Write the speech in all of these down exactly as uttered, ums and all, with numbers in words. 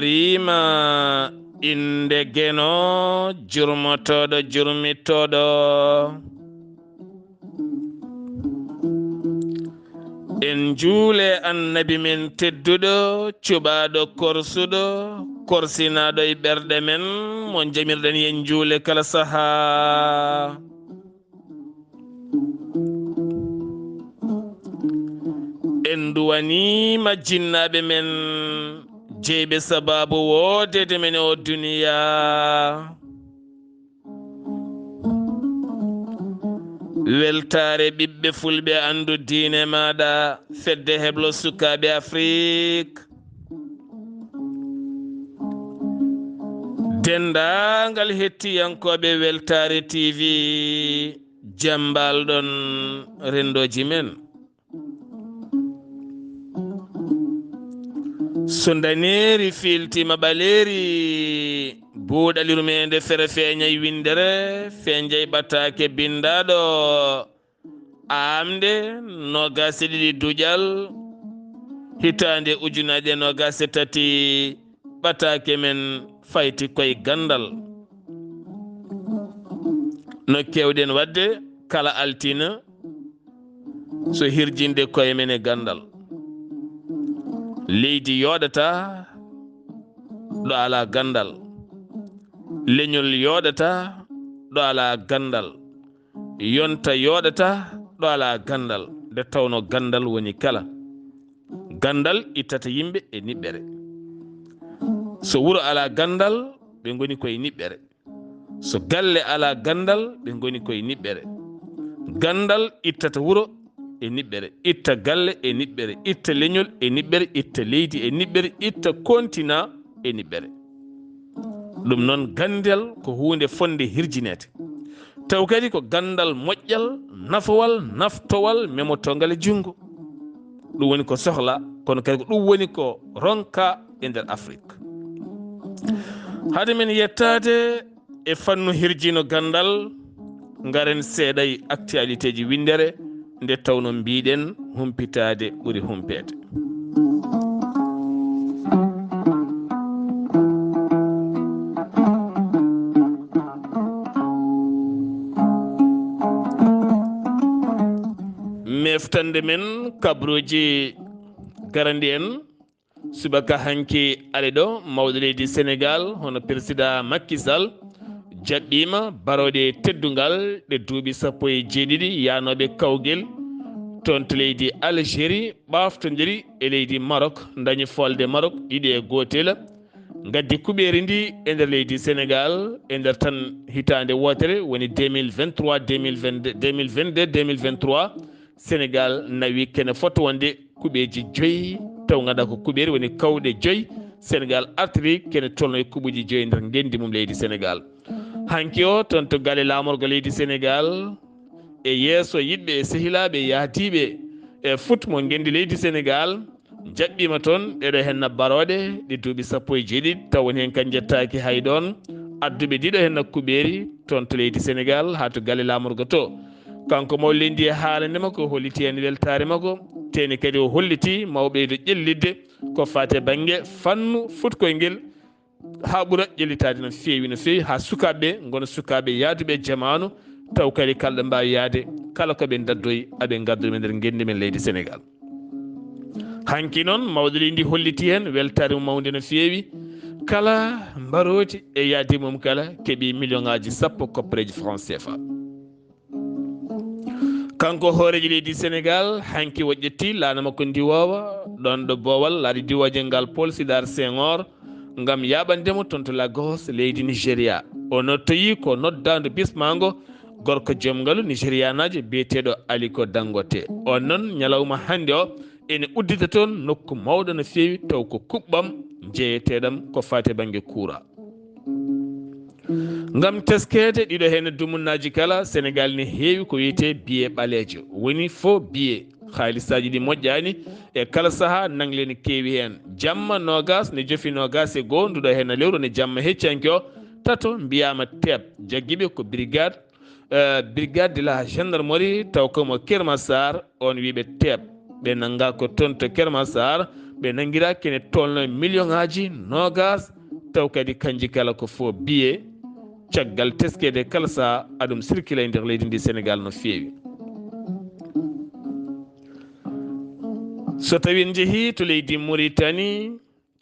Riima innde Geno, jurmotooɗo, jurmitooɗo. En njuule Annabi men tedduɗo, cuɓaaɗo korsuɗo, korsinaaɗo e ɓerɗe men, mo jamirɗen en njuule kala sahaa. En nduwaniima jinnaaɓe men, jeyɓe sabaabu woodeede men e oo duniyaa. Weltaare ɓiɓɓe fulɓe, anndu diine maaɗa, fedde heblo sukaaɓe Afrik. Denndaangal hettiyankooɓe Weltaare T V, jam mbaalɗon renndooji men. So ndaneeri fiiltiima ɓaleeri, buuɗal yurmeende fere feeñay winndere, feeñay ɓataake binndaaɗo, aamnde noogaas e ɗiɗi duƴal, hitaande ujunaaje noogaas e tati, ɓataake men fayti koye ganndal. No keewɗen waɗde kala altine, so hirjinde koye men e ganndal. Leydi yooɗata ɗo alaa ganndal. Leñol yooɗata ɗo alaa ganndal. Yonta yooɗata ɗo alaa ganndal. Nde tawnoo ganndal woni kala. Ganndal ittata yimɓe e niɓɓere. So wuro alaa ganndal, ɓe ngoni koye niɓɓere. So galle alaa ganndal, ɓe ngoni koye niɓɓere. Ganndal ittata wuro e niɓɓere, itta galle e niɓɓere, itta leñol e niɓɓere, itta leydi e niɓɓere, itta kontinaa e niɓɓere. Ɗum noon, ganndal ko huunde fotnde hirjineede. Taw kadi ko ganndal moƴƴal, nafowal, naftowal, memotoongal e junngo. Ɗum woni ko sohla, kono kadi ko ɗum woni ko ronka e nder Afrik. Hade men yettaade e fannu hirjino ganndal, ngaren seeɗa e actualitéji winndere, nde tawno mbiɗen humpitaade ɓuri humpeede. Meftande men kabrooji garandi en. Subaka hanki ari ɗo, mawɗo leydi Senegal, hono Peresidaa Macky Sall, jaɓɓiima barooɗe teddungal ɗe duuɓi sappo e jeeɗiɗi yaanooɓe kawgel toon to leydi Algérie, ɓaaftondiri e leydi Maroc, dañi folde Maroc ɗiɗi e gootel. Ngaddi kuɓeeri ndi e nder leydi Senegal, e nder tan hitaande wootere, woni deux mille vingt-trois, deux mille vingt-deux, deux mille vingt-deux, deux mille vingt-trois. Senegal nawi kene fota wonde kuɓeeji joyi, taw ngannduɗaa ko kuɓeeri woni kawɗe joyi. Senegal artiri kene tolno e kuɓuuji joyi nder ngenndi mum leydi Senegal. Hanki o, toon to galle laamorgo leydi Senegal, e yeeso yiɗɓe e sehilaaɓe e yahdiiɓe e foot mo ngenndi leydi Senegal, jaɓɓiima toon ɗeɗo henna barooɗe ɗe duuɓi sappo e jeeɗiɗi, taw woni heen kan njettaaki hay ɗoon adduɓe ɗiɗo henna kuɓeeri toon to leydi Senegal haa to galle laamorgo to. Kanko mawɗo leydi e haalande makko, holliti heen weltaare makko, teeni kadi o holliti ma o ɓeydo ƴellitde ko faati e bannge fannu footkoy ngel, haa ɓura ƴellitaade no feewi, no feewi, haa sukaaɓe ɓe ngona sukaaɓe yahduɓe e jamaanu, taw kadi kala ɗo mbaawi yahde, kala ko ɓe ndaddoyi, aɓe ngadda ɗum e nder ngenndi men leydi Senegal. Hanki noon, mawɗo leydi ndi holliti heen weltaare mum mawnde no feewi, kala mbaroodi e yahdi mum kala keɓi million ŋaaji sappo koppareeji franc C F A. Kanko hooreejo leydi Senegal, hanki o ƴetti laana makko ndiwoowa, ɗoon ɗo Boowal, laaɗe diwooje ngal Paul Sédar Senghor, ngam yaaɓande mo toon to Lagos, leydi Nigeria. O nodtoyi ko noddaandu bismaango gorko joom ngalu Nigerianaajo biyeteeɗo Aliko Dangote. Oon noon, ñalawma hannde o, ene uddita toon nokku mawɗo no feewi, taw ko kuɓɓam jeyeteeɗam ko faati e bannge kuura. Ngam teskeede ɗiɗo heen dumunnaaji kala, Senegal ne heewi ko wiyetee billet ɓaleejo, woni faux billet. Haalisaaji ɗi moƴƴaani e kala sahaa, nangle ne keewi heen. Jamma noogaas ne jofi noogaas e goo, nduɗo heen lewru ne jamma heccanki o, tato mbiyaama teep. Jaggiiɓe ko brigade, eh, brigade de la gendarmerie, taw ko mo Kermassar, oon wiiɓe teep. Ɓe nanngaa ko toon to Kermassar, ɓe nangira kene tolno million aji nogas, taw kadi kanji kala ko fo biye. Caggal teskede kala sa aɗum sirkila e nder leydi ndi Sénégal no feewi. So tawi en jehi to leydi Mauritanie,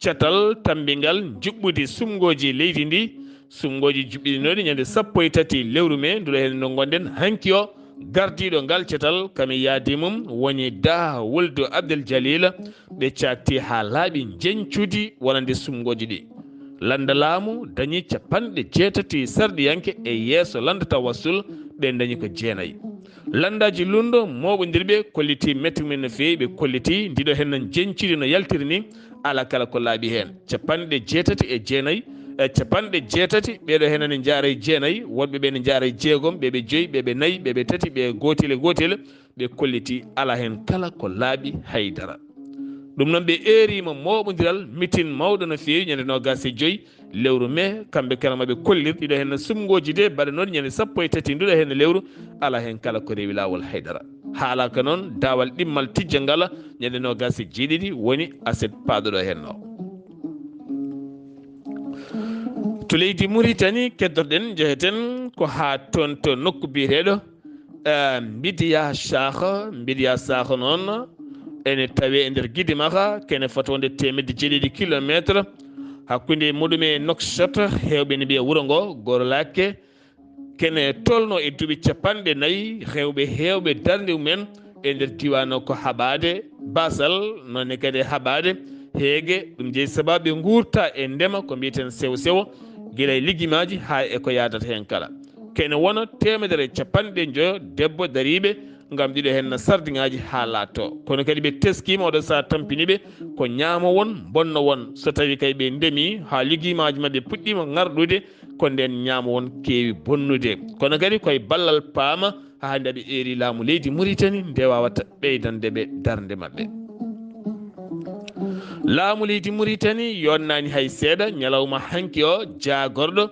catal tambingal juɓɓudi sumgooji leydi ndi, sumgooji juɓɓinooɗi ñande sappo e tati lewru me nduɗo heen no ngonɗen hanki o, gardiiɗo ngal catal kami yaadi mum woni Da Wuldu Abdel Jalil. Ɓe caatti haa laaɓi njeñcudi wonande sumgooji ɗi. Lannda laamu dañi capanɗe jeetati sarɗiyanke e yeeso lannda tawassul, ɓe dañi ko jeenayi. Lanndaaji lunndo mooɓondirɓe kolliti metti mumen no feewi, ɓe kolliti ndiɗo heen no jeñcudi no yaltiri ni, ala kala ko laaɓi heen. Capanɗe jeetati e jeenayi, e capanɗe jeetati, ɓeeɗo heen ne njaara e jeenayi, woɗɓe ɓe ne njaara e jeegom, ɓe ɓe joyi, ɓe ɓe nayi, ɓe ɓe tati, ɓe gootel e gootel, ɓe kolliti ala heen kala ko laaɓi haydara. Ɗum noon ɓe eeriima mooɓondiral mitin mawɗo no feewi ñande noogaas e joyi lewru me, kamɓe kala maɓe kollir ɗiɗo heen sumngooji de mbaɗanooɗi ñande sappo e tati nduɗo heen lewru, ala heen kala ko rewi laawol haydara. Haalaaka noon daawal ɗimmal tijjangal ñande noogaas e jeeɗiɗi woni aset paaɗuɗo heen o. To leydi Muritani keddorɗen, njeheten ko haa toon to nokku biyeteeɗo, eh, Mbidiya Saakho. Mbidiya Saakho noon ene tawee e nder Gidimaka, kene fota wonde teemedde jeeɗiɗi kilometre hakkunde muɗum e Nouakchott, heewɓe ne mbiya wuro ngo Gorolaake. Kene tolno e duuɓi capanɗe nayi, rewɓe heewɓe darnde mumen e nder diiwaan o ko haɓaade basal, noon ne kadi e haɓaade heege. Ɗum jeyi sabaabu ɓe nguurta e ndema ko mbiyeten sewo sewo, gila e liggimaaji haa e ko yaadata heen kala. Kene wona teemedere e capanɗe njoyo debbo dariiɓe ngam ɗiɗo heen na sardiŋaaji haa laatto. Kono kadi ɓe teskiima oɗo sahaa tampini ɓe ko ñaamo won, bonno won. So tawi kay ɓe ndemi haa liggimaaji maɓɓe puɗɗiima ŋarɗude, ko ndeen ñaamo won keewi bonnude. Kono kadi koye ballal paama haa hannde aɓe eeri laamu leydi Muritani nde waawata ɓeydande ɓe darnde maɓɓe. Laamu leydi Muritani yonnaani hay seeɗa ñalawma hanki o jaagorɗo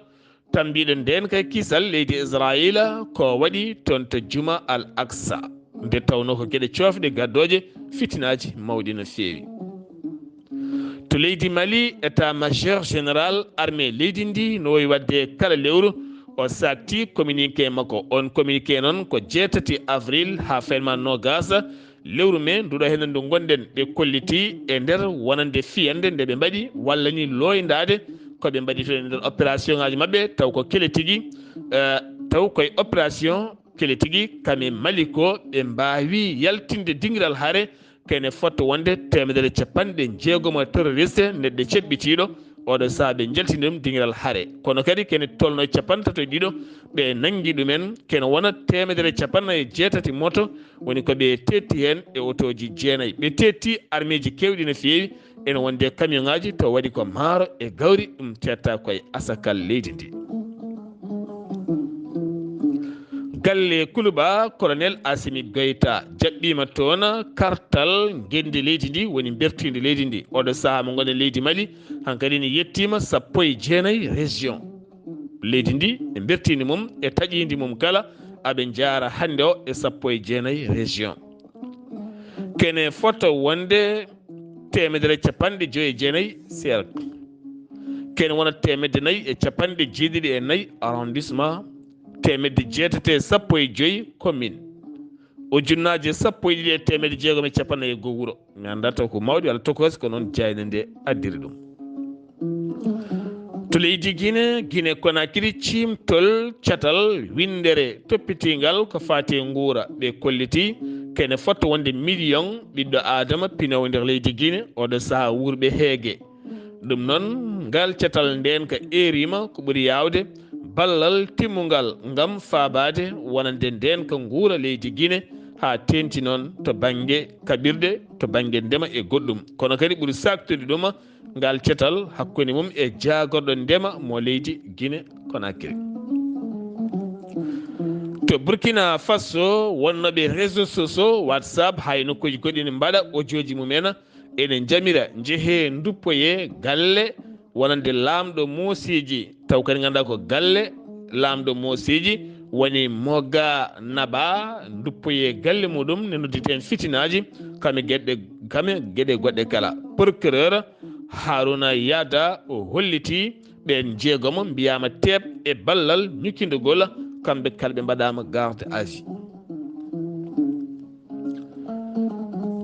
tambiiɗo ndeen kay kisal leydi Israayiila ko waɗi toon to Juma Al Aqsa, nde tawnoo ko geɗe coofɗe gaddooje fitinaaji mawɗi no feewi. To leydi Mali, état major général armée leydi ndi no wowi waɗde kala lewru o saakti communiqué makko. On communiqué noon ko jeetati avril haa fenma noogaas lewru me nduɗo heen ndu ngonɗen. Ɓe kolliti e nder wonande fiyande nde ɓe mbaɗi walla ni looyndaade ko ɓe mbaɗi toon e nder opération ŋaaji maɓɓe, taw ko kele tigi, eh, taw koye opération kele tigi kami Mali ko ɓe mbaawi yaltinde dingiral hare kene fota wonde teemedere capanɗe jeegom e terroriste neɗɗo ceɓɓitiiɗo. Oɗo sahaa ɓe njaltini ɗum dingiral hare. Kono kadi kene tolno e capanɗe tato e ɗiɗo ɓe nanngi ɗumen, kene wona teemedere capanɗe e jeetati moto woni ko ɓe teetti heen e otooji jeenayi. Ɓe teetti armeeji keewɗi no feewi, ene wonde camion ŋaaji to waɗi ko maaro e gawri, ɗum teetta koye asakal leydi ndi. Galle Kuluba, Colonel Assimi Goïta jaɓɓiima toon kartal ngenndi leydi ndi, woni mbertiindi leydi ndi. Oɗo sahaa mo ngonɗen leydi Mali, hankadi ne yettiima sappo e jeenayi région leydi ndi, e mbertiindi mum e taƴiindi mum kala, aɓe njaara hannde o e sappo e jeenayi région. Kene fota wonde teemedere capanɗe joyi e jeenayi cercle. Kene wona teemedde nayi e capanɗe jeeɗiɗi e nayi arrondissement, teemedde jeetati e sappo e joyi commune, ujunnaaje sappo e ɗiɗi e teemedde jeegom e capanɗe nayi e goo wuro. Mi anndaa taw ko mawɗi walla tokoosi, ko noon jaaynde nde addiri ɗum. To leydi Gine, Gine Konakiri, ciimtol catal winndere toppitiingal ko faati e nguura, ɓe kolliti kene fota wonde miliyoŋ ɓiɗɗo Aadama pinoowo nder leydi Gine, oɗo sahaa wuurɓe heege. Ɗum noon, ngal catal ndeenka eeriima ko ɓuri yaawde ballal timmungal ngam faabaade wonande ndeenka nguura leydi Gine, haa teeŋti noon to bannge kaɓirɗe, to bannge ndema e goɗɗum. Kono kadi ɓuri saaktude ɗum ngal catal hakkunde mum e jaagorɗo ndema mo leydi Gine Konakiri. To Burkina Faso, wonnooɓe réseaux sociaux, WhatsApp, hay nokkuuji goɗɗi ne mbaɗa audio ji mumen, ene njamira njehee nduppoyee galle wonande laamɗo moosiiji, taw kadi ngannduɗaa ko galle laamɗo moosiiji, woni Moga Naba, nduppoyee galle muɗum ne nodditen fitinaaji. kame geɗe, kame geɗe goɗɗe kala. Procureur Haruna Yada o holliti ɓeen jeegomo mbiyaama teeɓ e ballal ñukkindugol kamɓe kala ɓe mbaɗaama garde à vue.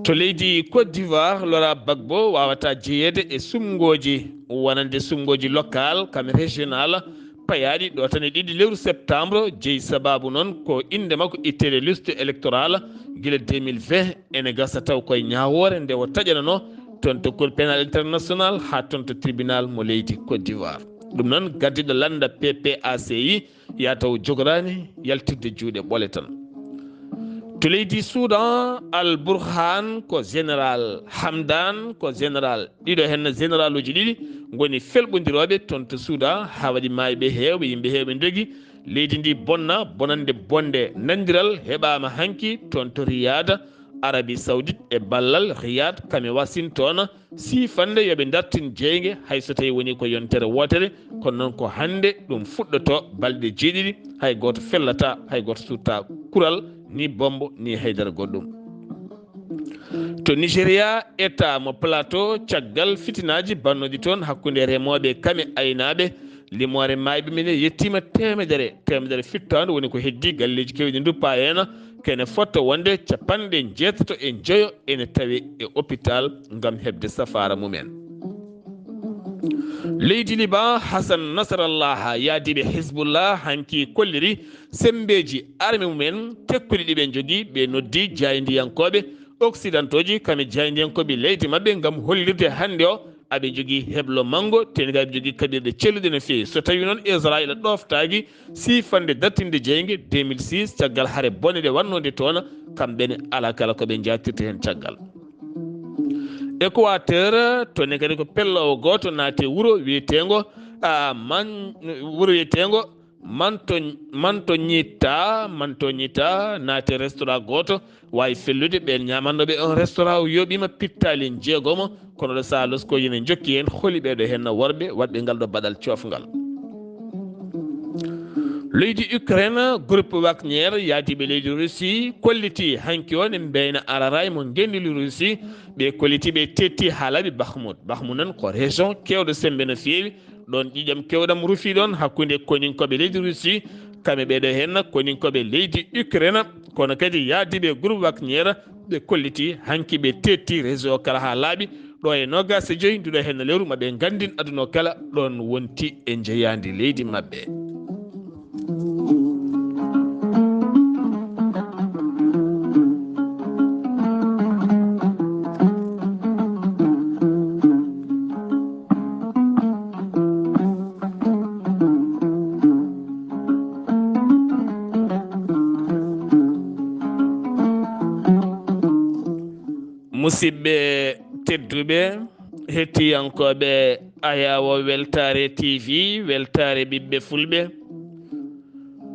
To leydi Côte d'Ivoire, Laurent Gbagbo waawata jeyeede e suɓngooji wonande suɓngooji local kam régional payaaɗi ɗo tan e ɗiɗi lewru septembre. Jeyi sabaabu noon ko innde makko itteede liste électorale gila deux mille vingt. Ene gasa taw koye ñaawoore nde o taƴananoo toon to Cour pénale internationale haa toon to tribunal mo leydi Côte d'Ivoire. Ɗum noon, gardiiɗo lannda P P A C I yataw jogoraani yaltirde juuɗe ɓole tan. To leydi Soudan, Al Burhan ko général, Hamdan ko général. Ɗiɗo heen généraluuji ɗiɗi ngoni felɓondirooɓe toon to Soudan, haa waɗi maayɓe heewɓe, yimɓe heewɓe ndogi. Leydi ndi bonna, bonande bonde. Nanndiral heɓaama hanki toon to Riyad, Arabie Saoudite, e ballal Riyad, kame Washington, siifande yo ɓe ndartin jeynge, hay so tawii wonii ko yontere wootere, kono noon ko hannde ɗum fuɗɗotoo, balɗe jeeɗiɗi, hay gooto fellataa, hay gooto suuɗtaa kural, ni bommbo, ni haydara goɗɗum. To Nigeria, État mo Plateau, caggal fitinaaji bannooɗi toon hakkunde remooɓe kame aynaaɓe, limoore maayɓe men yettiima teemedere, teemedere fittaandu woni ko heddii, galleeji keewɗi nduppaa heen, kene fotta wonde capanɗe jeetato e njoyo ene tawi e hôpital ngam heɓde safaara mumen. Leydi Liban, Hassan Nasrallah, yaadiiɓe Hizbullah hanki kolliri semmbeeji arme mumen tekkuɗi ɗi ɓe njogii, ɓe noddi jaayndiyankooɓe occidentooji, kame jaayndiyankooɓe leydi maɓɓe ngam hollirde hannde o aɓe njogii heblo manngo, teni kadi ɓe njogii kaɓirɗe celluɗe no feewi. So tawii noon Israayiila ɗooftaaki siifande dartinde jeynge deux mille six, caggal hare bone ɗe waɗnoonde toon, kamɓe ne alaa kala ko ɓe njaatirta heen caggal. Équateur, toon ne kadi ko pelloowo gooto naati e wuro wiyeteengo, ah, man, wuro wiyeteengo Manto, Manto Ñitta, Manto Ñitta naati e restaurant gooto, waawi fellude ɓeen ñaamannooɓe on restaurant o yooɓiima pittaali jeegomo, kono ɗo saha loskooji ne njokki heen, holi ɓeeɗo heen worɓe waɗɓe ngal ɗo baɗal coofngal. Leydi Ukraine, groupe Wagner, yaadiiɓe leydi Russie, kolliti hanki o ne mbeyna araray mo ngenndi Russie, ɓe kolliti ɓe tetti haa laaɓi Bakhmut. Bakhmut noon ko région keewɗo semmbe no feewi, ɗoon ƴiiƴam keewɗam rufi ɗoon hakkunde koninkooɓe leydi Russie, kamɓe ɓeeɗo heen koninkooɓe leydi Ukraine, kono kadi yaadiiɓe groupe Wagner, ɓe kolliti hanki ɓe tetti réseau o kala haa laaɓi, ɗo e noogaas e joy nduɗo heen lewru maɓɓe nganndin aduna o kala ɗoon wonti e njeyaandi leydi maɓɓe. Musidɓe tedduɓe, hettiyankooɓe Ayaawo Weltaare T V, Weltaare Ɓiɓɓe Fulɓe,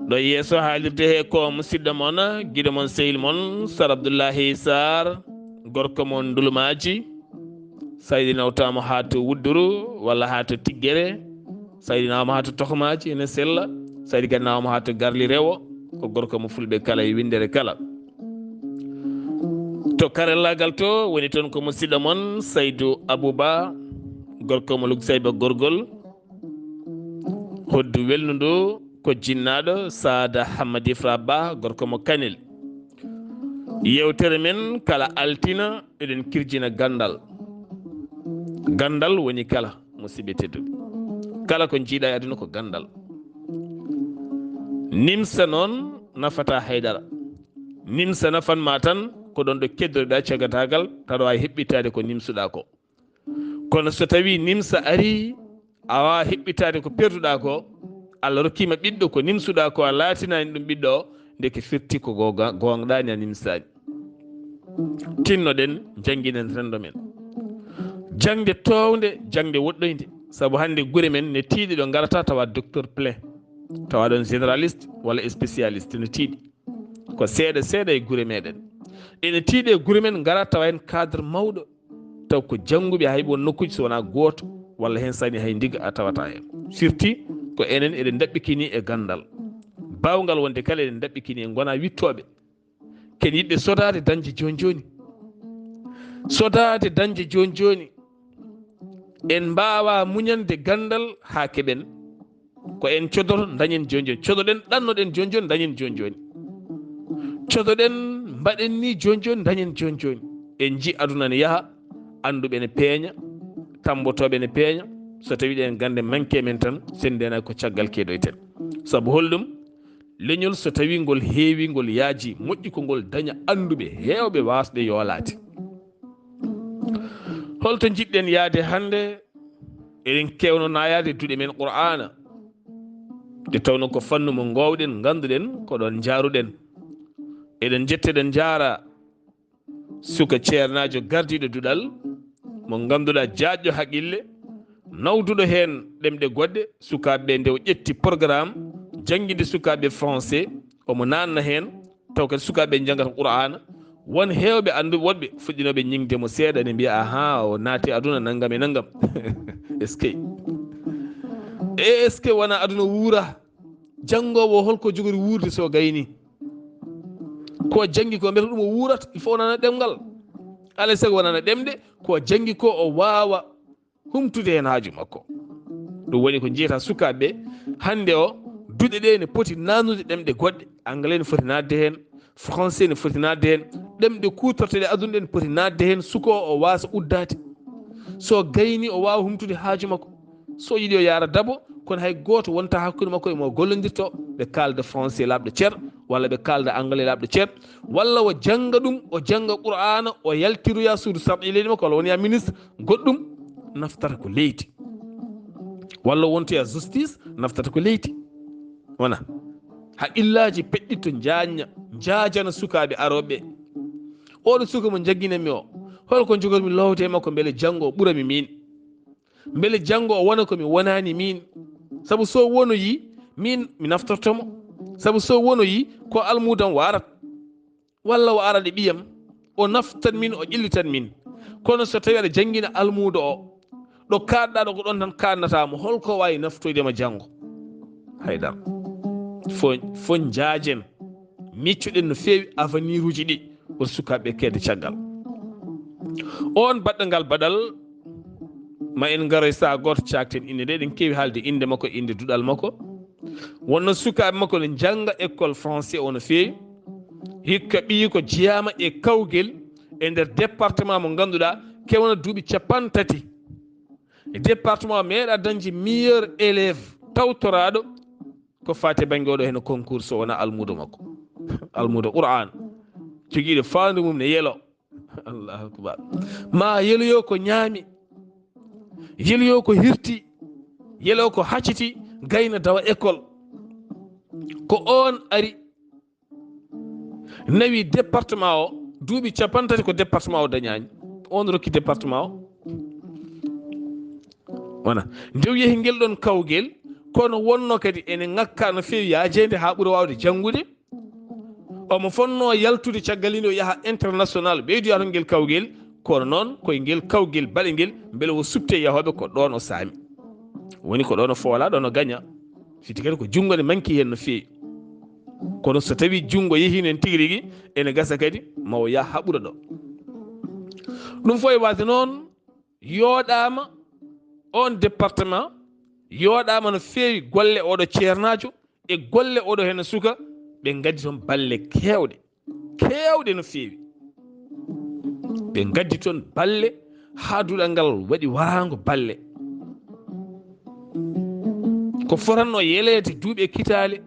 ɗo yeeso haalirde he ko musidɗo mon, giɗo mon, sehil mon, Sar Abdullahi Sar, gorko mon Ndulmaaji, Saydi nawtaama haa to Wudduru walla haa to Tiggere, Saydi nawama haa to Tohmaaji ene sella, Saydi kadi nawama haa to Garli Rewo, ko gorko mo Fulɓe kala e winndere kala. To karallaagal to woni toon ko musidɗo mon Saydu Abuba, gorko mo Lug Sayba Gorgol, hoddu welndu ndu ko jinnaaɗo Saada Hammadi Fra Ba, gorko mo Kanel. Yewtere men kala altina eɗen kirjina ganndal. Ganndal woni kala, musidɓe tedduɓe. Kala ko njiiɗa e aduna ko ganndal. Nimsa noon nafata haydara. Nimsa nafan ma tan ko ɗon ɗo keddoɗa cagatagal, taɗa wawi heɓɓitaade ko nimsuɗa ko. Kono so tawi nimsa ari, a wawa heɓɓitaade ko perduɗa ko, Allah rokkima ɓiɗɗo ko nimsuɗa ko, a laatinani ɗum ɓiɗɗo o, ndeke firti ko goga-, gongaɗani, a nimsani. Tinnoɗen, jannginen rendo men. Jangde townde, jangde woɗɗoyde. Sabu hannde gure men ne tiiɗi ɗo ngarata tawa docteur plein, tawa ɗon généraliste walla spécialiste ne tiiɗi. Ko seeɗa seeɗa e gure meɗen. Ene tiiɗi e gure men ngara tawa en cadre mawɗo. Taw ko jannguɓe hay won nokkuuji so wonaa gooto, walla heen sani hay ndiga a tawata heen. Firti ko enen eɗen ndaɓɓikini e ganndal. Baawngal wonde kala eɗen ndaɓɓikini, en ngonaa wittooɓe. Ken yiɗɓe sodaade dañde jooni jooni. Sodaade dañde jooni jooni, en mbaawaa muñande ganndal haa keɓen. Ko en codoto, dañen jooni jooni. Codoɗen, ɗannoɗen jooni jooni, dañen jooni jooni. Codoɗen, mbaɗen ni jooni jooni, dañen jooni jooni. En nji aduna ne yaha, annduɓe ne peeña, tammbotooɓe ne peeña. So tawi ɗen gannde manque men tan, sen ndena ko caggal keedoyten. Sabu holɗum? Leñol so tawi ngol heewi, ngol yaaji, moƴƴi ko ngol daña annduɓe heewɓe waasɓe yoolaade. Holto njiɗɗen yaade hannde? Eɗen kewno naayaade duɗe men Qur'aana, nde tawno ko fannu mo ngoowɗen, ngannduɗen, ko ɗoon njaaruɗen. Eɗen njetta, eɗen njaara suka ceernaajo gardiiɗo duɗal, mo ngannduɗaa jaajɗo haqqille, nawduɗo heen ɗemɗe goɗɗe. Sukaaɓe ɓe, nde o ƴetti programme jannginde sukaaɓe français, omo naatna heen, taw kadi sukaaɓe njangata Qur'aana. Won heewɓe annduɓe, woɗɓe fuɗɗinooɓe ñiŋde mo seeɗa, ne mbiya, "Ahaa, o naati aduna nanngam e nanngam." Est-ce que, e est-ce que wona aduna wuura? Janngoowo o, holko jogori wuurde so gayni? Ko janngi ko, mbiyata ɗum o wuurat, il faut o nana ɗemngal. Alaa e sago o nana ɗemɗe, ko janngi ko o waawa humtude heen haaju makko. Ɗum woni ko njiyata sukaaɓe ɓe hannde o, duɗe ɗe ne poti naatnude ɗemɗe goɗɗe. Anglais ne foti naatde heen, français ne foti naatde heen, ɗemɗe kuutorteɗe aduna ɗe ne poti naatde heen, suka o, o waasa uddaade. So gayni, o waawa humtude haaju makko. So yiɗi, o yaara dabo, kono hay gooto wonta hakkunde makko e mo gollondirto, ɓe kaalda français laaɓɗo cer, walla ɓe kaalda anglais laaɓɗo cer, walla o jannga ɗum, o jannga Qur'aana, o yaltiroya suudu sarɗi leydi makko, walla wona ministre, goɗɗum naftata ko leydi, walla wontoya justice, naftata ko leydi. Wona haqqillaaji peɗɗitto, njaajna, njaajana sukaaɓe arooɓe. Oɗo suka mo njagginanmi o, holko njogormi loowde e makko, mbele janngo o ɓurami miin? Mbele janngo o wona ko mi wonaani miin? Sabu so wonoyi, miin mi naftorto mo. Sabu so wonoyi, ko almuudam o arat, walla o arat e ɓiyam, o naftan min, o ƴellitan min. Kono so tawi aɗa janngina almuudo o, ɗo kaaɗɗaa ɗo, ko ɗon tan kaaɗnataa mo, holko waawi naftoyde mo janngo? Haydara. Fo, fo njaajen, miccuɗen no feewi avenir uji ɗi, won sukaaɓe keedde caggal. On baɗɗo ngal baɗal, ma en ngaroy saha gooto, caakten innde nde, eɗen keewi haalde innde makko, innde duɗal makko. Wonno sukaaɓe makko ne njannga école français o no feewi. Hikka ɓiyi ko jeyaama e kawgel e nder département mo ngannduɗaa, kewna duuɓi cappanɗe tati. E département o meeɗa dañde meilleur élève tawtoraaɗo ko faati bannge oɗo heen concours, so wona almuudo makko. Almuudo Qur'aan, jogiiɗo faandu mum ne yelo. Allahu akbar. Ma yeloyo ko ñaami, yeloyo ko hirti, yelo ko hacciti, gayna dawa école. Ko on ari nawi département o, duuɓi cappanɗe tati ko département o dañaani. On rokki département o. Wona nde o yehi ngel ɗon kawgel, kono wonno kadi ene ŋakka no feewi yaajeende haa ɓura waawde janngude. Omo fonnoo yaltude caggal nde o yaha international, ɓeydoya toon ngel kawgel, kono noon ko e ngel kawgel baɗe ngel, mbele o suɓte yahooɓe ko ɗoon o saami. Woni ko ɗoon o foola, ɗoon o gaña. Fiti kadi ko junngo ne manki heen no feewi. Kono so tawii junngo yehiino heen tigi rigi, ene gasa kadi ma o yah haa ɓura ɗo. Ɗum fof e waasde noon, yooɗaama oon département, yooɗaama no feewi golle oɗo ceernaajo e golle oɗo heen suka, ɓe ngaddi toon balle keewɗe, keewɗe no feewi. Ɓe ngaddi toon balle haa duɗal ngal waɗi waraango balle. Ko fotannoo yeleede duuɓi e kitaale,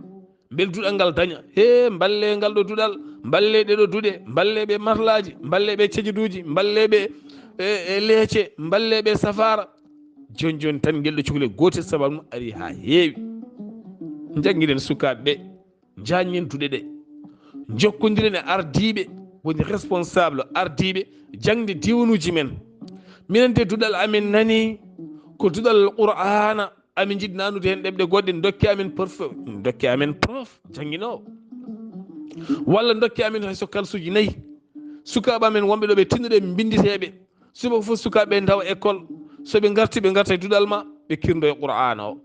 mbele duɗal ngal daña. He, mballe ngal ɗo duɗal, mballe ɗe ɗo duɗe, mballe ɓe marlaaji, mballe ɓe cejuduuji, mballe ɓe e, e leece, mballe ɓe safaara. Jooni jooni tan ngel ɗo cukalel gootel sababu mum ari haa heewi. Njanngiren sukaaɓe ɓe, njaajnen duɗe ɗe, njokkondiren e ardiiɓe woni responsable ardiiɓe jaŋde diiwanuuji men. Minen de duɗal amen nani ko duɗal Qur'aana, amin njiɗi naatnude heen ɗemɗe goɗɗe, dokke amen prof, dokke amen prof jannginoowo, walla dokke amen hay so kalsuuji nayi, sukaaɓe amen wonɓe ɗo ɓe tinno ɗe mbinnditeeɓe. Subaka fof sukaaɓe ɓe ndawa école, so ɓe ngarti ɓe ngarta e duɗal ma, ɓe kirndo e Qur'aana o.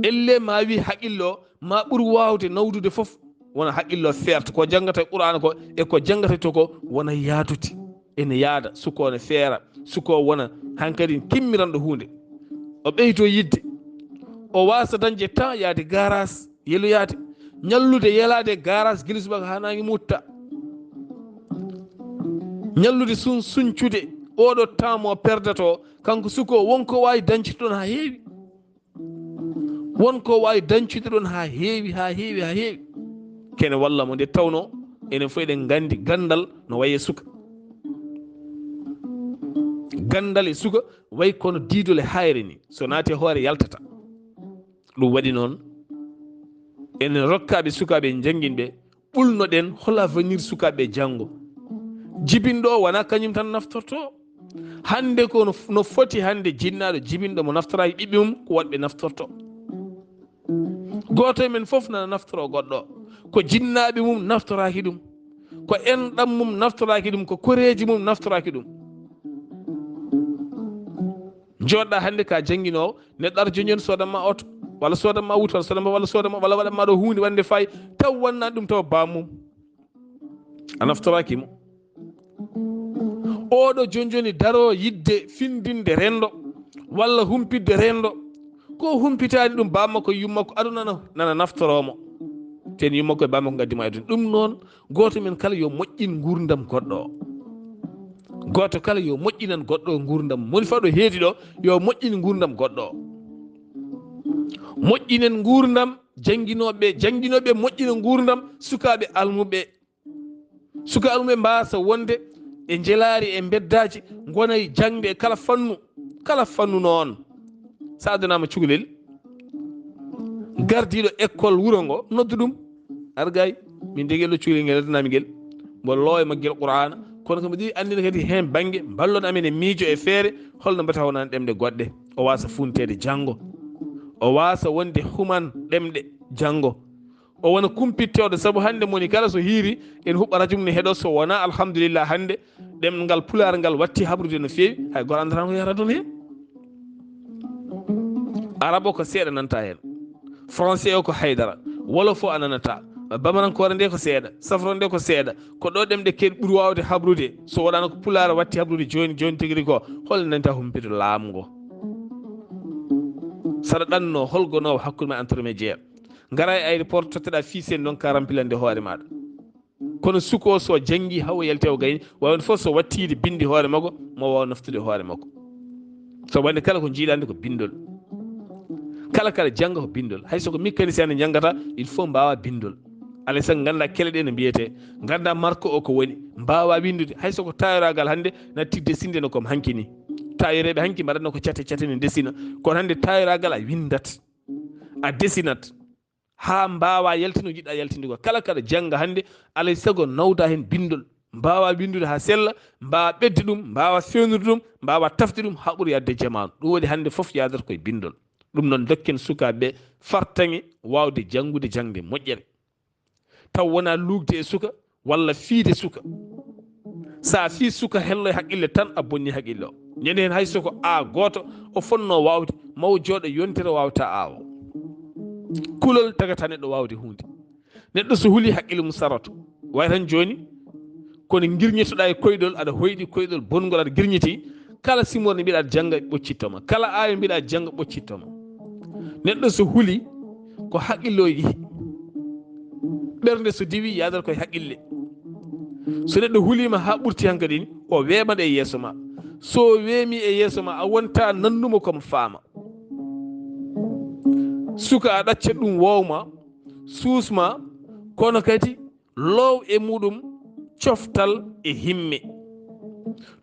Elle ma wi haqqille o ma ɓur waawde nawdude fof. wona haqqillo feerta ko janngata e Qur'aana ko e ko janngata to ko wona yaadude. Ene yaada, suko ne feera, suko wona hankadi kimmiranɗo huunde. O ɓeyto yiɗde. O waasa dañde temps yaade garaas, yeloyaade, ñallude yelaade garaas gila subaka haa naange mutta. Ñallude sun, suñcude oɗo temps mo perdato, kanko suko wonko waawi dañcude ɗon haa heewi. Won ko waawi dañcude ɗon haa heewi, haa heewi, haa heewi. Kene walla mo nde tawno enen fof eɗen nganndi ganndal no wayi e suka. Ganndal e suka wayi kono diidol e hayre ni. So naati e hoore yaltata. Ɗum waɗi noon enen rokkaaɓe sukaaɓe en janngin ɓe ɓulnoɗen hol avenir sukaaɓe janngo. Jibinɗo o wonaa kañum tan naftorto. Hannde ko no, no foti hannde jinnaaɗo jibinɗo mo naftoraaki ɓiɓɓe mum ko woɗɓe naftorto. Gooto e men fof nana naftoro goɗɗo. Ko jinnaaɓe mum naftoraaki ɗum. Ko enɗam mum naftoraaki ɗum. Ko koreeji mum naftoraaki ɗum. Jooɗɗa hannde ka jannginoowo, neɗɗo ara jooni jooni soodan ma oto, walla soodan ma wuto, walla soodan ma, walla soodan ma, walla waɗan ma ɗo huunde wonde faayi, taw wonnaani ɗum taw bammum. A naftoraaki mo. Oɗo jooni jooni daro yiɗde findinde renndo, walla humpitde renndo, ko humpitaani ɗum bammakko e yummakko aduna nana, nana naftoroo mo. Ten yummakko e bammakko ngaddi mo e aduna. Ɗum noon, gooto men kala yo moƴƴin nguurndam goɗɗo o. Gooto kala yo moƴƴinan goɗɗo o nguurndam. Moni faɗo heedi ɗo, yo moƴƴin nguurndam goɗɗo o. Moƴƴinen nguurndam jannginooɓe, jannginooɓe moƴƴina nguurndam sukaaɓe almuɓe. Suka almuɓe mbaasa wonde e njelaari e mbeddaaji, ngona e jaŋde e kala fannu, kala fannu noon. So a adanaama cukalel, gardiiɗo école wuro ngo, noddu ɗum. Argay, min de ngel ɗo cukalel ngel addanaami ngel. Mbo loowe maggel Qur'aana, kono ko mbiɗo anndina kadi heen bannge, mballon amen e miijo e feere, holno mbata wonani ɗemɗe goɗɗe. O waasa fuunteede janngo. O waasa wonde human ɗemɗe janngo. O wona kumpittooɗo, sabu hannde moni kala so hiiri, en huɓɓa radio mum ne heɗo, so wonaa alhamdulillah hannde, ɗemngal pulaar ngal watti habrude no feewi, hay gooto anndataa ko yahata ɗum heen. Arab o ko seeɗa nanta heen. Français o ko haydara. Wolof o a nanataa. Bamarankoore nde ko seeɗa. Safro nde ko seeɗa. Ko ɗo ɗemɗe ken ɓuri waawde habrude. So waɗaano ko pulaar watti habrude jooni, jooni tigi rigi ko, hol nanta humpito laamu ngo? Saɗa ɗanno hol gonoowo hakkunde ma intermédiaire? Ngara e aéroport totteɗa fiisen noon ka rampilande hoore maɗa. Kono suko so janngi hawo yalti o gayni, wawan fof so wattiide bindi hoore makko, mo wawa naftude hoore makko. So wonde kala ko jiiɗande ko bindol. Kala kala jannga ko bindol. Hay so ko mécanicien ne janngata, il faut mbaawa bindol. Alay sago ngannda kele ɗe no mbiyete, ngannda marque o ko woni, mbaawa winndude. Hay so ko tayoragal hannde natti desinde no kom hanki ni. Tayoreeɓe hanki mbaɗatno ko cate cate ne desina. Kono hannde tayoragal a winndat, a desinat. Haa mbaawa yaltino jiɗɗa yaltinde ko. Kala kaɗa jannga hannde, alay sago nawda heen binndol. Mbaawa winndude haa sella, mbaawa ɓetde ɗum, mbaawa feewnude ɗum, mbaawa tafde ɗum haa ɓuri yahde jamaanu. Ɗum waɗi hannde fof yahdata koye binndol. Ɗum noon dokken sukaaɓe ɓe fartaŋŋe waawde janngude jaŋde moƴƴere. Taw wonaa luukde e suka, walla fiide suka. So a fii suka hello e haqqille tan a bonni haqqille o. Ñande heen hay so ko a gooto o fotnoo waawde, mawo jooɗo yontere waawata a o. Kulol tagata neɗɗo waawde huunde. Neɗɗo so huli haqqille mum saroto. Way tan jooni, kono ngirñotoɗaa e koyɗol, aɗa hoyɗi koyɗol bongol, aɗa girñiti, kala simore mbiɗa jannga ɓoccitto ma. Kala aaya mbiɗa jannga ɓoccitto ma. Neɗɗo so huli ko haqqille o yehi. Ɓernde so diwi yahdata koye haqqille. So neɗɗo huliima haa ɓurti hankadi ni, o weeɓat e yeeso ma. So weemi e yeeso ma, a wonta nanndumo komo faama. Suka a ɗaccat ɗum wowma, suusma, kono kadi loow e muɗum coftal e himme.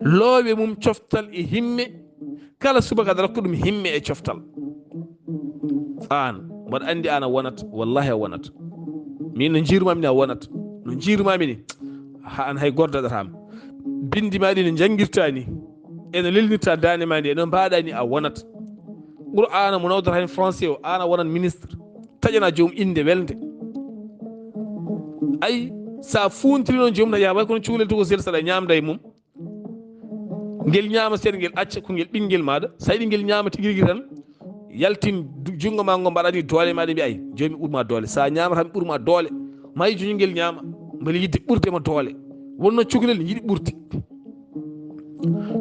Loowe mum coftal e himme. Kala subaka aɗa rokka ɗum himme e coftal. Aan, mboɗo anndi aan a wonat, wallahi a wonat. Min no njiirumami ni a wonat. No njiirumami ni, haa aan hay gooto daɗataa ma. Binndi ma ɗi no njanngirta ni, e no lelnirta daande ma nde, e no mbaɗa ni a wonat. Qur'aana mo nawdata heen français o, aan a wonat ministre. Taƴana joom innde welnde. Ay, so a fuuntiri noon joom na yaha, way kono cukalel tokosel saɗa ñaamda e mum. Ngel ñaama seeɗa, ngel acca ko ngel ɓinngel maaɗa. So a yiɗi ngel ñaama tigi rigi tan, yaltin du-, junngo ma ngo mbaɗani doole maaɗa, mbiya, "Ay, joomi ɓurma doole." So a ñaamata mi ɓurma doole. Maa yiɗ joñi ngel ñaama, mbele yiɗde ɓurde mo doole. Wonno cukalel ne yiɗi ɓurde.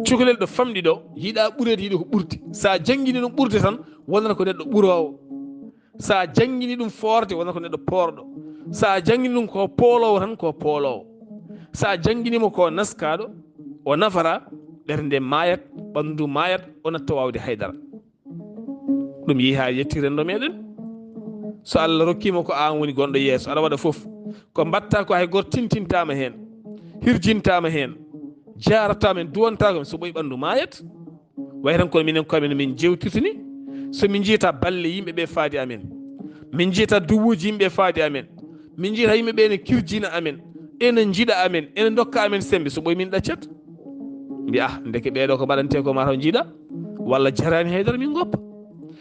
Cukalel ɗo famɗi ɗo, yiɗa ɓureede, yiɗi ko ɓurde. Sa janngini ɗum ɓurde tan, wonata ko neɗɗo ɓuroowo. Sa janngini ɗum foorde, wonata ko neɗɗo poorɗo. Sa janngini ɗum ko pooloowo tan, ko pooloowo. Sa janngini mo ko naskaaɗo, o nafara, ɓernde maayat, ɓanndu maayat, o natta waawde haydara. Ɗum yehi haa yetti renndo meɗen. So Allah rokkima ko an woni gonɗo yeeso, aɗa waɗa fof. Ko mbatta ko hay goto tintintama heen, hirjintama heen, jarata men, duwantako men, so ɓoyi ɓanndu maayat. Way tan kono minen koye men min jewtirtini. So min jiyata balle yimɓe ɓe faade amen, min jiyata duwuuji yimɓe faade amen, min jiyata yimɓe ɓe ene kirjina amen, ene njiɗa amen, ene ndokka amen sembe, so ɓoyi min ɗaccat. Mbi ah, ndeke ɓeɗo ko mbaɗante ko mataw jiiɗa, walla jarani haydara min goppa.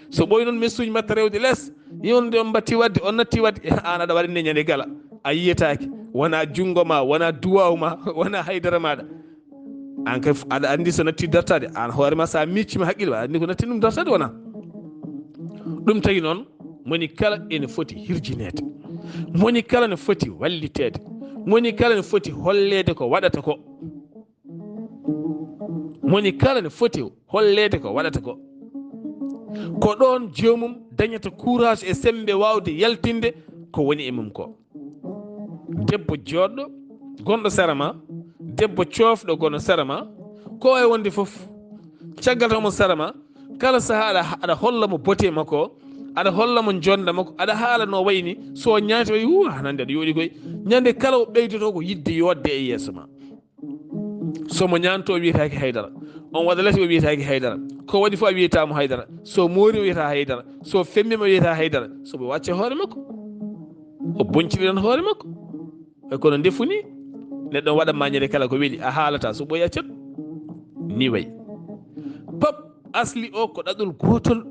So ɓoyi noon messuji mbatta rewde les, yewnude on mbatti wadde, on natti wadde, eh, an aɗa waɗi ne ñande gala, a yiyetake, wona junngo ma, wona duwaw ma, wona haydara maɗa. An kay f-, aɗa andi so natti dartade, an hoore ma sa miccima haqqille ma, aɗa andi ko natti ɗum dartade wona. Ɗum tagi noon, moni kala ene foti hirjineede, moni kala ne foti walliteede, moni kala ne foti holleede ko waɗata ko. Moni kala ne foti holleede ko waɗata ko. Ko ɗoon joomum dañata courage e sembe waawde yaltinde ko woni e mum ko. Debbo jooɗɗo gonɗo sara ma, debbo coofɗo gonɗo sara ma, ko wawi wonde fof, caggal tan mo sara ma, kala saha aɗa, aɗa holla mo bote makko, aɗa holla mo jonda makko, aɗa haala no wayni, so ñaati wayi, hu, hanande aɗa yooɗi koy. Ñande kala o ɓeydoto ko yidde yodde e yeeso ma. So mo ñaanto o wiyetaake haydara, on waɗa lati o wiyetaake haydara, ko waɗi fof a wiyetaamo haydara, so moori o wiyeta haydara, so femmima o wiyeta haydara, sobo wacce hoore makko, o bonciriran hoore makko. E kono ndefu ni, neɗɗo waɗa mañere kala ko weli, a haalata, so ɓoyi accet. Ni wayi. Pop asli o ko ɗaɗol gootol,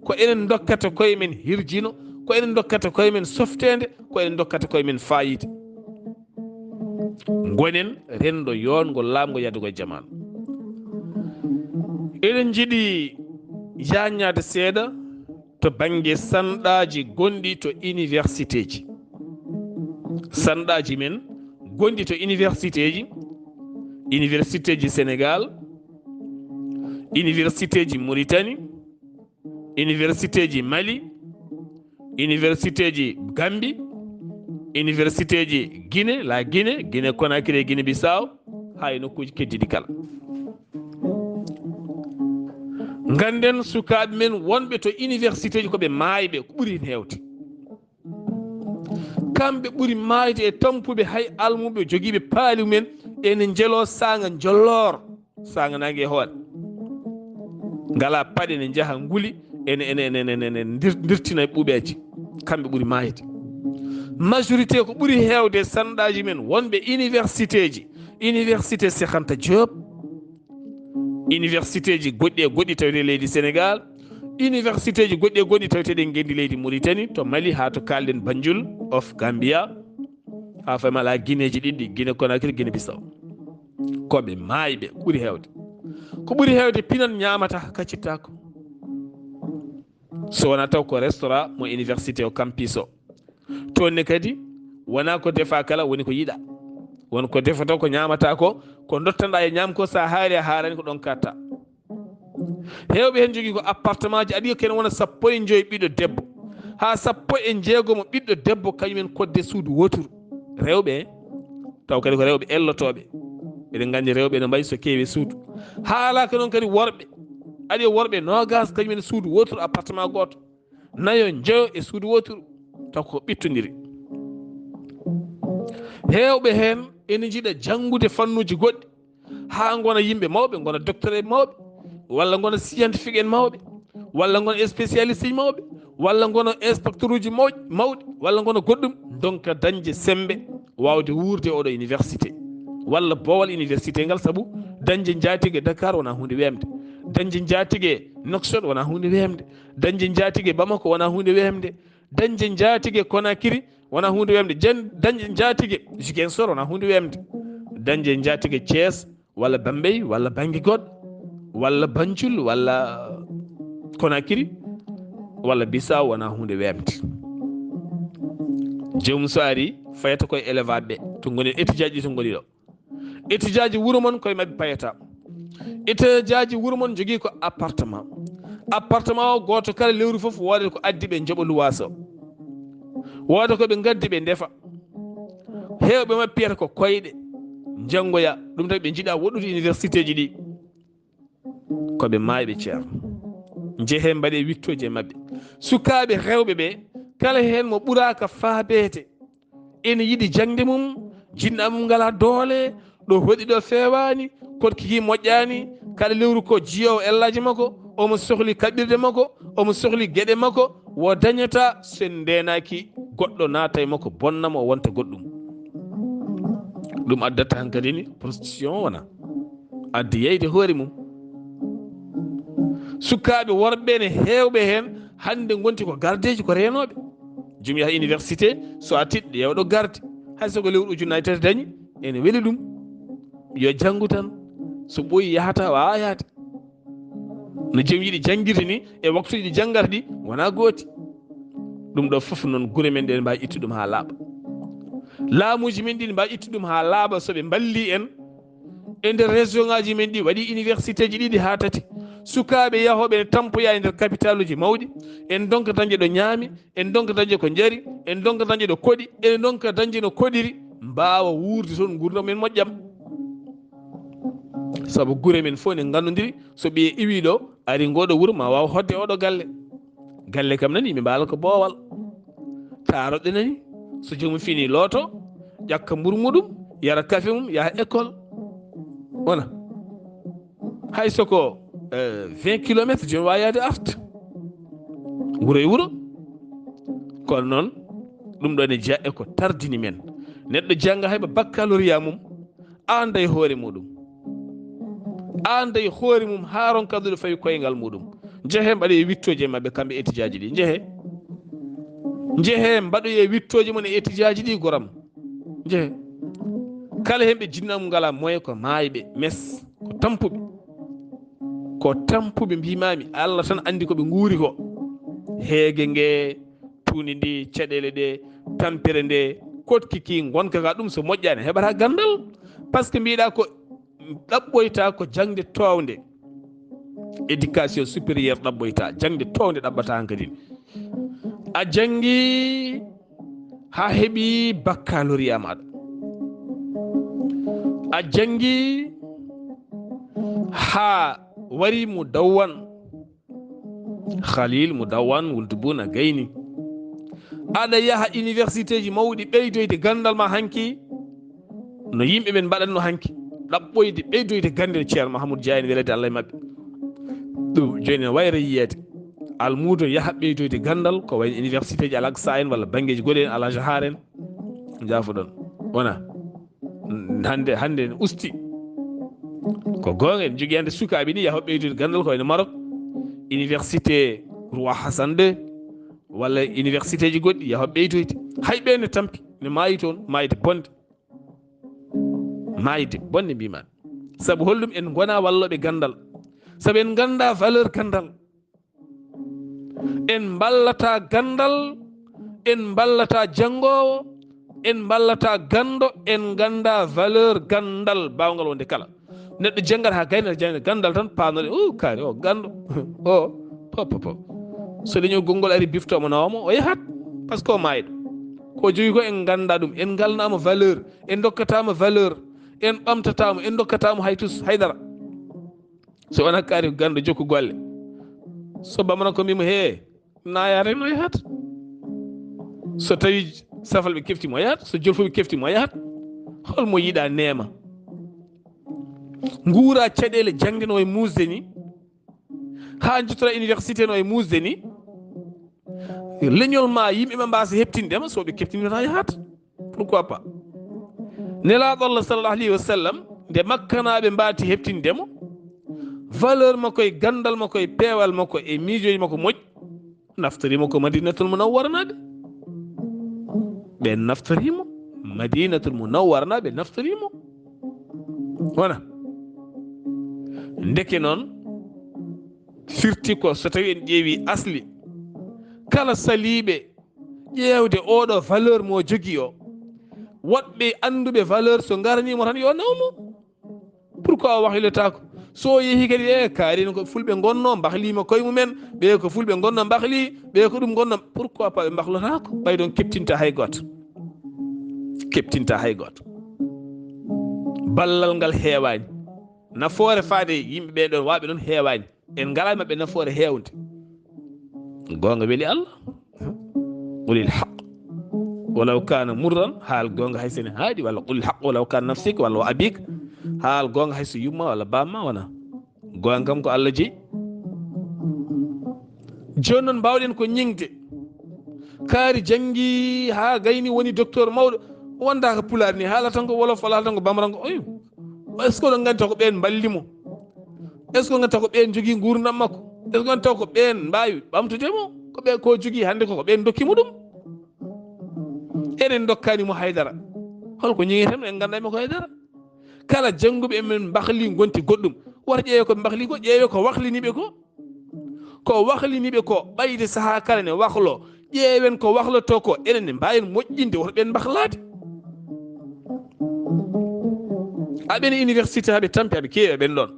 ko enen dokkata koye men hirjino, ko enen dokkata koye men softeende, ko enen dokkata koye men fayida. Gonen renndo yoongo laamgo yadugo e jamaanu. Eɗen njiɗi yaaññaade seeɗa to bannge sanɗaaji gonɗi to universitéji. Sanɗaaji men gonɗi to universitéji, universitéji Sénégal, universitéji Mauritanie, universitéji Mali, universitéji Gambie, universitéji Guinée, la Guinée, Guinée Conakry, Guinée Bissau, haa e nokkuuji keddiɗi kala. Ngannden sukaaɓe men wonɓe to universitéji ko ɓe maayɓe, ko ɓuri heen heewde. Kamɓe ɓuri maayde e tampuɓe, hay almuɓe jogiiɓe paali mumen ene njelo saanga njolloor, saanga naange e hoore. Ngala paɗe, ne njaha nguli, ene, ene, ene, ene, ene ndir-, ndirtina e ɓuuɓeeji. Kamɓe ɓuri maayde. Majorité ko ɓuri heewde sanɗaaji men wonɓe universitéji, université Cheikh Anta Diop, universitéji goɗɗi e goɗɗi tawete leydi Sénégal, universitéji goɗɗi e goɗɗi taweteɗi e ngenndi leydi Mauritanie, to Mali haa to kalɗen Banjul of Gambia, haa fay mala Guinéeji ɗiɗɗi, Guinée Conakry, Guinée Bissau. Ko ɓe maayɓe ɓuri heewde. Ko ɓuri heewde pinan ñaamata, kaccittaako. So wonaa taw ko restaurant mo université o, campus o. Toon ne kadi, wonaa ko defa kala woni ko yiɗa. Won ko defoto, ko ñaamata ko, ko dottanɗa e ñaam ko, sa haari a haarani ko ɗon katta. Heewɓe heen jogii ko appartement ji, aɗa yiya kene wona sappo e joyi ɓiɗɗo debbo, haa sappo e jeegomo ɓiɗɗo debbo, kañumen kodde suudu wooturu. Rewɓe, taw kadi ko rewɓe ellotooɓe. Eɗen nganndi rewɓe no mbayi so keewi suudu. Haalaaka noon kadi worɓe, aɗa yiya worɓe noogas, kañumen suudu wooturu, appartement gooto. Nayo, njoyo e suudu wooturu, taw ko ɓittondiri. Heewɓe heen ene njiɗa janngude fannuuji goɗɗi, haa ngona yimɓe mawɓe, ngona docteur en mawɓe, walla ngona scientifique en mawɓe, walla ngona spécialiste ji mawɓe, walla ngona inspecteur uji maw-, mawɗi, walla ngona goɗɗum, ndonka dañde semmbe waawde wuurde oɗo université, walla boowal université ngal, sabu dañde njaatige Dakar wona huunde weemde, dañde njaatige Nouakchott wona huunde weemde, dañde njaatige Bamako wona huunde weemde, dañde njaatige Conakry wona huunde weemde, jen-, dañde njaatige Ziguinchor wona huunde weemde, dañde njaatige Thiès walla Bambey walla bannge goɗɗo walla Banjul walla Conakry walla Bissau wona huunde weemde. Joomum so ari, fayata koye élève ɓe to ngoni, étudiant ji to ngoni ɗo. Étudiant ji wuro mon koye maɓɓe payata. Étudiant ji wuro mon jogii ko appartement. Appartement o gooto kala lewru fof wooda ko addi ɓe njoɓa luwaas o. Wooda ko ɓe ngaddi ɓe ndefa. Heewɓe maɓɓe piyata ko koyɗe. Njanngoya. Ɗum tawi ɓe njiɗa woɗɗude université ji ɗi. Ko ɓe maayɓe, ceerno. Njehee mbaɗee wittooji e maɓɓe. Sukaaɓe rewɓe ɓe, kala heen mo ɓuraaka faabeede, ene yiɗi jaŋde mum, jinnaɓe mum ngalaa doole, ɗo hoɗi ɗo feewaani, koɗki ki moƴƴaani, kala lewru ko jiyoowo ellaaji makko, omo sohli kaɓirɗe makko, omo sohli geɗe makko, wo dañata so en ndeenaaki goɗɗo naata e makko bonna mo o wonta goɗɗum. Ɗum addata hankadi ni prostitution wona. Addi yeyde hoore mum. Sukaaɓe worɓe ne heewɓe heen hannde ngonti ko gardeeji, ko reenooɓe. Jom yaha université, so a tiɗɗo yewɗo garde. Hay so ko lewru ujunnaji tati dañi, ene weli ɗum. Yo janngu tan. So ɓooyi yahata, waawa yahde. No jom yiɗi janngirde ni e waktuuji ɗi janngata ɗi wona gooti. Ɗum ɗo fof noon gure men ɗe mbaawi ittude ɗum haa laaɓa. Laamuuji men ɗi mbaawi ittude ɗum haa laaɓa so ɓe mballii en. E nder région ngaji men ɗi waɗi université ji ɗiɗi haa tati. Sukaaɓe yahooɓe ne tampoya e nder capitaluji mawɗi. En ndonka dañde ɗo ñaami, en ndonka dañde ko njari, en ndonka dañde ɗo koɗi, en ndonka dañde no koɗiri, mbaawa wuurde toon nguurndam men moƴƴam. Sabu gure men fof ne nganndondiri, so ɓiye iwi ɗo, ari ngoɗo wuro ma waaw hoɗde oɗo galle. Galle kam nani, yimɓe mbaala ko boowal. Taaroɗe nani, so joomum fini looto, ƴakka mburu muɗum, yara kafe mum, yaha école. Wona. Hay so ko, eh, vingt kilomètres, jooni waawi yahde arta. Wuro e wuro. Kono noon, ɗum ɗo ne jeya e ko tardini men. Neɗɗo jannga hay ba baccalauréat mum, aanda e hoore muɗum. Aanda e hoore mum haa ronka ɗo fawi koyngal muɗum. Njehee mbaɗoyee wittooji e maɓɓe kamɓe étudiant ji ɗi. Njehee. Njehee mbaɗoyee wittooji mon e étudiant ji ɗi goram. Njehee. Kala heen ɓe jinnaɓe mum ngalaa moyen ko maayɓe, mes, ko tampuɓe. Ko tampuɓe mbimami, Allah tan andi ko ɓe nguuri ko. Heege nge, tuundi ndi, caɗeele ɗe, tampere nde, koɗki ki, ngonka ka, ɗum so moƴƴaani, heɓata ganndal. Par ce que mbiɗa ko ɗaɓɓoyta ko jaŋde townde. Éducation supérieure ɗaɓɓoyta, jaŋde townde ɗaɓɓata hankadi. A janngi haa heɓi baccalauréat maɗa. A janngi haa wari mo dawwan. Khalil mo dawwan, wuldu bun a gayni. Aɗa yaha université ji mawɗi ɓeydoyde ganndal ma hanki. No yimɓe men mbaɗatno hanki, ɗaɓɓoyde, ɓeydoyde gannde no Ceerno Mahamoudou Dia en, welede Allah e maɓɓe. Ɗum jooni ene wayra yiyeede. Almuudo yaha ɓeydoyde ganndal, ko wayno université ji Al Aqsa en walla banngeeji goɗɗi en, Al Azhar en. Njaafoɗon. Wona. Hannde, hannde en usti. Ko goonga, en njogii hannde sukaaɓe ni yaha ɓeydoyde ganndal ko wayno Maroc, université Roi Hassan deux, walla université ji goɗɗi yaha ɓeydoyde. Hay ɓe ne tampi, ne maayi toon, maayde bonde. Maayde bonde mbiman. Sabu holɗum? En ngona wallooɓe ganndal. Sabu en ngannda valeur ganndal. En mballata ganndal, en mballata janngoowo, en mballata ganndo, en ngannda valeur ganndal baawngal wonde kala. Neɗɗo janngat haa gayna, janngat ganndal tan, paamnoɗen, "O, kaari, o ganndo, o, po, po, po." So leñol gonngol ari, bifto mo, nawa mo, o yahat, par ce que o maayɗo. Ko jogii ko en ngannda ɗum, en ngalnaama valeur, en ndokkataama valeur, en ɓamtataama, en ndokkataama hay tus, hay dara. So wonaa kaari ko ganndo jokku golle. So bamara ko mbimo, "He, nayaare no yahat." So tawi safal ɓe kefti mo yahat, so jolfo ɓe kefti mo yahat. Hol mo yiɗa neema? Nguura caɗeele jaŋde no e muusde ni. Haa njottora université no e muusde ni. Leñol ma, yimɓe ma mbaasa heɓtinde ma, so ɓe keftini wata yahat. Pourquoi pas? Nelaaɗo Allah sallallahu alayhi wa sallam, nde Makkanaaɓe mbaati heɓtinde mo, valeur makko e ganndal makko e peewal makko e miijooji makko moƴƴi, naftori mo ko Madinatul Munawwara naaɓe. Ɓe naftori mo, Madinatul Munawwara naaɓe naftori mo. Wona. Ndeke noon, firti ko so tawi en ƴeewi asli, kala saliiɓe ƴeewde oɗo valeur mo jogii o. Woɗɓe annduɓe valeur, so ngaraniimo tan yo nawmo. Pourquoi o wahlilataako? So o yehi kadi, e kaari no ko fulɓe ngonno, mbahlima koye mumen, ɓe ko fulɓe ngonno mbahli, ɓe ko ɗum ngonno, pourquoi pas ɓe mbahlataako? Ɓay ɗon keptinta hay gooto. Keptinta hay gooto. Ballal ngal heewaani. Nafoore faade yimɓe ɓe ɗon, waaɓe ɗon heewaani. En ngalaa e maɓɓe nafoore heewnde. Goonga weli Allah. Qulil haq. Walaw kana murran, haal goonga hay so ene haaɗi, walla qulil haq walaw kana nafsik, walla wa abik. Haal goonga hay so yumma walla bamma wona. Goonga kam ko Allah jeyi. Jooni noon mbaawɗen ko ñiŋde. Kaari janngi haa gayni woni docteur mawɗo. Wonda ko pulaar ni, haala tan ko wolof, walla haala tan ko bamaranko. Oy, est-ce que oɗon nganndi taw ko ɓeen mballi mo? Est-ce que nganndi taw ko ɓeen njogii nguurndam makko? Est-ce que nganndi taw ko ɓeen mbaawi ɓamtude mo? Ko ɓe ko jogii hannde ko, ko ɓeen ndokki mo ɗum. Enen ndokkaani mo haydara. Holko ñiŋeten, en nganndaa mo ko haydara. Kala jannguɓe men mbahli ngonti goɗɗum. Wata ƴeewe ko mbahli ko, ƴeewe ko wahliniiɓe ko. Ko wahliniiɓe ko, ɓayde sahaa kala ne wahlo, ƴeewen ko wahloto ko, enen ne mbaawen moƴƴinde, woto ɓeen mbahlaade. Aɓen université, haɓe tampi, haɓe keewi aɓen ɗoon.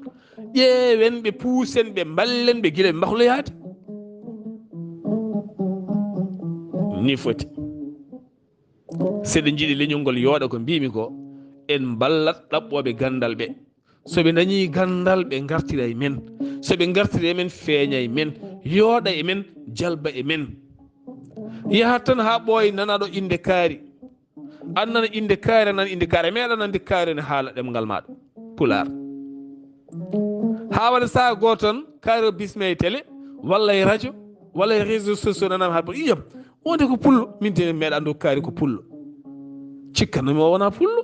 Ƴeewen ɓe, puusen ɓe, mballen ɓe gila ɓe mbahloyaade. Ni foti. Seɗen njiɗi leñol ngol yooɗa ko mbiimi ko, en mballat ɗaɓɓooɓe ganndal ɓe. So ɓe dañii ganndal, ɓe ngartira e men. So ɓe ngartiri e men, feeña e men, yooɗa e men, jalba e men. Yahat tan haa ɓooya, nana ɗo innde kaari. An nana innde kaari, a nana innde kaari. A meeɗa nande kaari ne haala ɗemngal maaɗa pulaar. Haa waɗa sahaa gooto tan, kaari o bisma e télé, walla e radio, walla e réseaux sociaux, nanam haa ɓe, iyam, wonde ko pullo, min de meeɗa anndu kaari ko pullo. Cikkanno mi o wona pullo.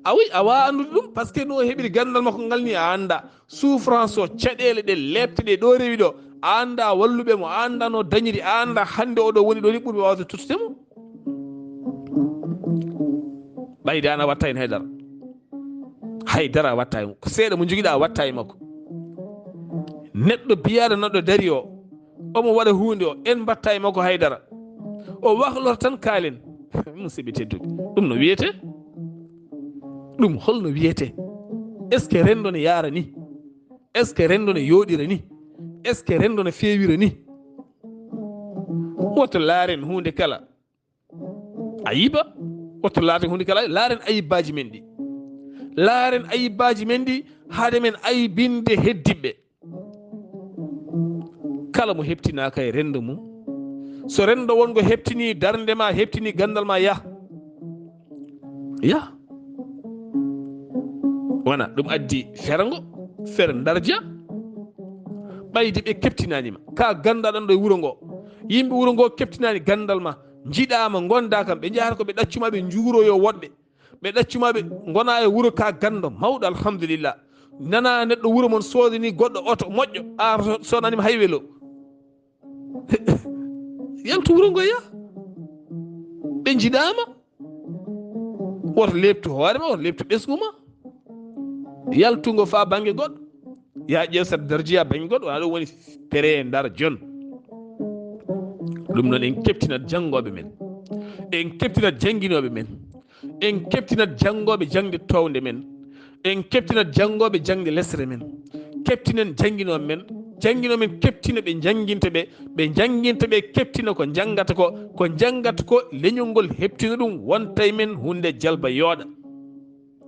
A wi, a waawa anndude ɗum, parce que no o heɓiri ganndal makko ngal ni a annda. Souffrance o, caɗeele ɗe, leepte ɗe, ɗo rewi ɗo, a annda walluɓe mo, a annda no dañiri, a annda hannde oɗo woni ɗo ni ɓurɓe waawde tottude mo. Ɓayde an a watta heen haydara. Haydara a watta e makko. Ko seeɗa mo njogiɗa a watta e makko. Neɗɗo biyaaɗo neɗɗo dari o, omo waɗa huunde o, en mbatta e makko haydara. O wahloto tan kaalen. Musidɓe tedduɓe, ɗum no wiyete? Ɗum holno wiyete? Est-ce que renndo ne yaara ni? Est-ce que renndo ne yooɗira ni? Est-ce que renndo ne feewira ni? Woto laaren huunde kala ayiba, woto laaren huunde kala, laaren ayibbaaji men ɗi. Laaren ayibbaaji men ɗi, hade men aybinde heddiɓe. Kala mo heptinaaka e renndo mum, so renndo wongo heptini darnde ma, heptini ganndal ma, yah. Yah. Wona ɗum addi ferango, fere ndarja. Ɓayde ɓe keptinaani ma. Ka ganndaɗan ɗo e wuro ngo. Yimɓe wuro ngo keptinaani ganndal ma. Njiɗaama, ngonda kam. Ɓe njahata ko ɓe ɗaccuma, ɓe njuuroyo woɗɓe. Ɓe ɗaccuma, ɓe ngona e wuro ka ganndo mawɗo, alhamdulillah. Nana neɗɗo wuro mon soodani goɗɗo oto moƴƴo, a so-, soodani ma hay welo. Yaltu wuro ngo, yah. Ɓe njiɗaama. Woto leeptu hoore ma, woto leeptu ɓesngu ma. Yaltu ngo faa bannge goɗɗo. Ya ƴeew Sat Darji ya bannge goɗɗo, wona ɗum woni pere ndar jon. Ɗum noon en keptinat janngooɓe men. En keptinat jannginooɓe men. En keptinat janngooɓe jaŋde townde men. En keptinat janngooɓe jaŋde lesre men. Keptinen jannginooɓe men. Jannginooɓe men keptina ɓe njannginta ɓe. Ɓe njannginta ɓe keptina ko njanngata ko. Ko njanngata ko leñol ngol heptina ɗum wonta e men huunde jalba yooɗa.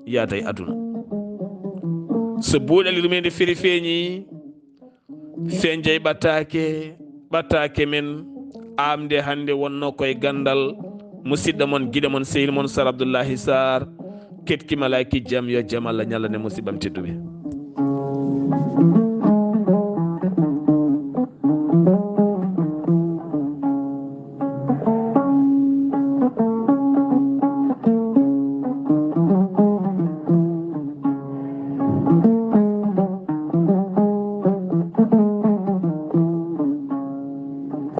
Yaada e aduna. So buuɗali ɗum e nde feri feeñi, Fenjay ɓattaake, ɓattaake men, aamde hannde wonno koye ganndal, musidɗo mon, giɗo mon, sehil mon, Sar Abdullahi Sar, ketki malaaki jam, yo jam Allah ñalla ne musiɓɓam tedduɓe.